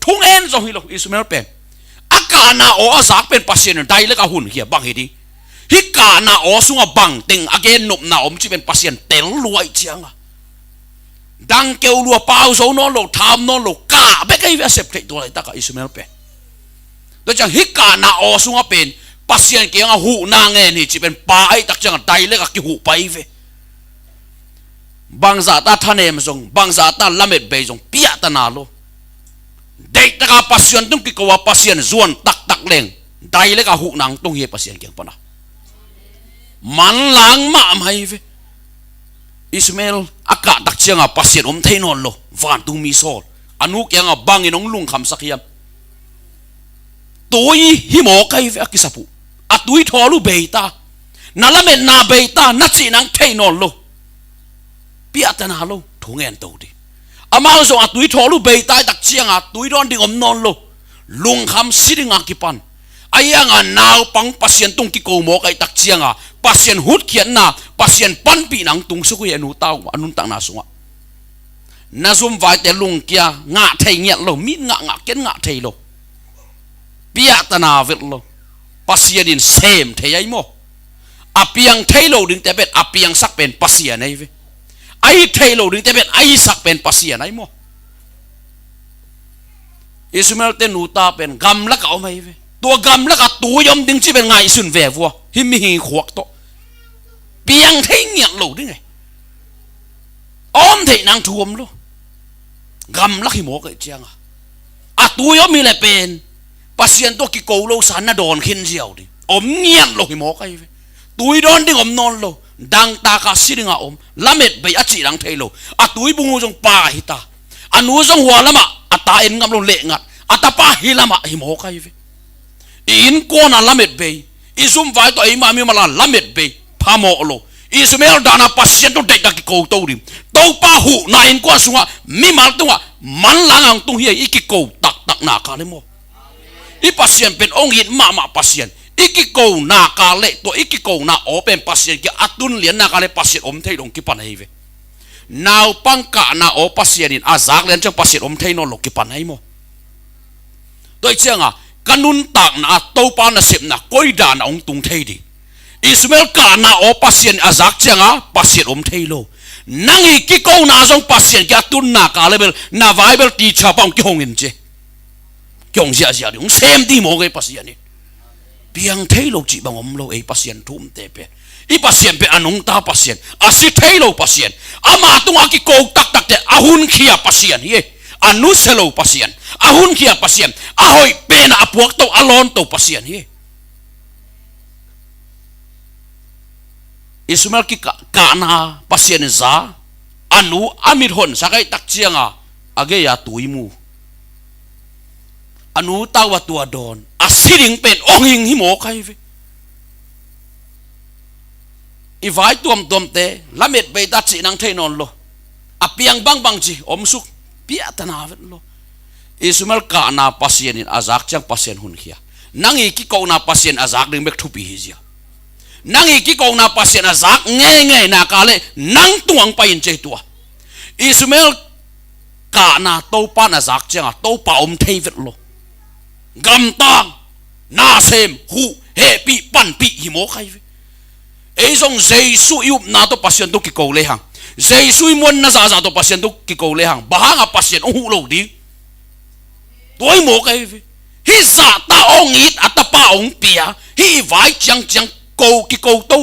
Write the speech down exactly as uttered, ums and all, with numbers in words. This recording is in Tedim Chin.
Thungen zong hi lo Ishmael pen. A kahna aw a zak pen Pasian in dailek a hun khia bang hi ding. Hih kahna aw sungah bang teng a gennopna om cih pen Pasian tel luai cianga dangkeu lua pau zo nawn lo, tham nawn lo, kah bek ei ve a sep theih tua laitakah Ishmael pen. Tua ciang hih kahna aw sungah pen Pasian kiangah huhna ngen hi cih pen pa ei tak ciangah dailek a kihuh pai ve. Bangzahta thanem zong, bangzahta lamet bei zong piahtana lo. Deihtaka Pasian tung kiko a Pasian zuan taktak leng dailek a huhna tung hi Pasian kiang pana. Manlang mahmah hi ve. Ishmael a kahtak cianga Pasian om thei nawn lo. Vantungmi sawl a nu kianga bangin hong lungkhamsak hiam? Tui hi mawk ahi ve a kisap uh. A tui thawl uh beita. Na lametna beita, na cih nang thei nawn lo. Piahtana lo, thungen to ding. Amau zong a tui thawl uh beita i tak cianga tui dawn ding om nawn lo. Lungkham si dinga kipan. A ianga naupang Pasian tung kiko mawk ahi tak cianga Pasian hutkhiatna, Pasian panpihna hong tungsuk uh hi a nu tau a nuntakna sungah. Na zumvaite lungkia ngah thei ngiat lo, mit ngah ngah ken ngah thei lo. Piahtana vet lo. Pasian in sem thei ahi maw? A piang thei lo dingte pen a piangsak pen Pasian ahi ve. A hi thei lo dingte pen a hisak pen Pasian ahi maw? Ishmael te nu ta pen gamlak a om ahi ve. Tua gamlak a tui om ding ci pen ngaihsun ve vua. Hi mihing khuak tawh piang thei ngiat lo ding e. A om theih nang thu om lo. Gamlak hi mawk ahi cianga a tui om hi le pen Pasian tawh kiko lo sa na dawn khin ziau ding. Om ngiat lo hi mawk ahi ve. Tui dawn ding om nawn lo. Dangtaka si dinga om. Lamet bei a cih dang thei lo. A tui bung uh zong pa hi ta. A nu zong hua lamah a ta en ngam lo lehngat. A tapa hi lamah hi mawk ahi ve. I innkuana lamet bei, i zumvai tawh eima mimala lamet bei, phamawh lo. Ishmael dana Pasian tawh deihtak kiko to ding. Topa huhna innkuan sungah mimal tungah manlang ang tung hi a i kiko taktakna ka le maw? I Pasian pen ong it mahmah Pasian. I kikona ka le tua i kikona aw pen Pasian kia a tun lianna ka le Pasian om thei lo kipan ahi ve. Naupang kahna aw Pasian in a zak lian ciang Pasian om thei nawn lo kipan ahi maw? Tua hi cianga ka nuntakna a Topa nasepna koi dana hong tung thei ding? Ishmael kahna aw Pasian a zak cianga Pasian om thei lo. Nang i kikona zong Pasian kia tunna ka le bel na Bible teacher pa hong kihong in ci. Kihong ziahziah ding hong sem ding maw kei Pasian in. Piang thei lo cih bang om lo ei Pasian thu umte pen. I Pasian pen a nungta Pasian, a si thei lo Pasian. Ama tungah a kiko taktakte a hunkhia Pasian hi e. A nusia lo Pasian, a hunkhia Pasian, a hoih pena a puakto a lawnto Pasian hi e. Ishmael kikah kahna Pasian in za, a nu a mit honsak ahi tak cianga a gei-a tui mu. A nu tau a tua dawn a si ding pen ong hing hi mawk ahi ve. I vai tuamtuamte lamet beita cih nang thei nawn lo. A piang bangbang ci om suk piahtana vet lo. Ishmael kahna Pasian in a zak ciang Pasian hunkhia. Nang i kikona Pasian a zak ding bek thupi hi zia. Nang i kikona Pasian a zak ngeingei naka le nang tungah hong pai in ci hi tua. Ishmael kahna Topa na zak cianga Topa om thei vet lo. Gamtang, nasem, huh, hehpih, panpih hi mawk ahi ve. Ei zong Jesu i upna tawh Pasian tawh kiko lehang, Jesu i muanna zahzah tawh Pasian tawh kiko lehang bang hanga Pasian hong huh lo ding? Tua hi mawk ahi ve. Hih zahta hong it a tapa hong pia hih i vai ciangciang ko kiko to